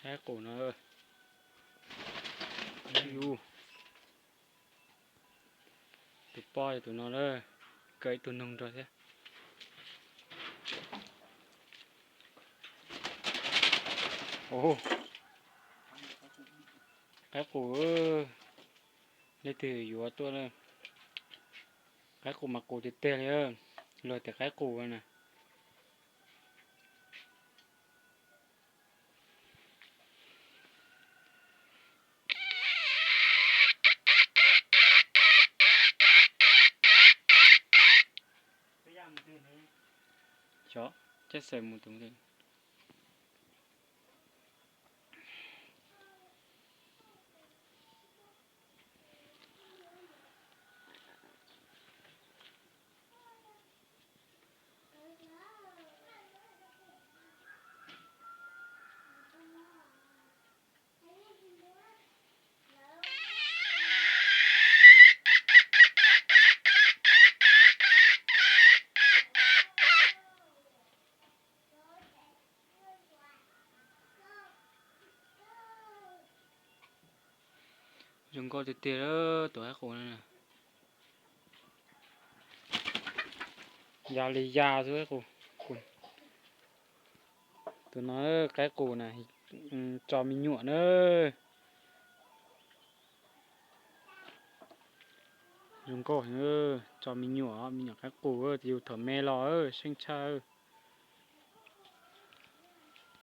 Qaib qus no, tus poj yog tus no na, kawm ib tug noog nrog thiab. Qaib qus, leej twg yuav tuaj na. Qaib qus mas qus tiag tiag li, luag tias qaib qus na. Xyov, caj xaws mus tus ntawd. Zoo nkauj tiag tiag tus qaib qus no. Ya li ya xwb qaib qus. Tus no qaib qus na, tso me nyuam na. Zoo nkauj, tso me nyuam, me nyuam qaib qus, yus thaum me los seej tshaj.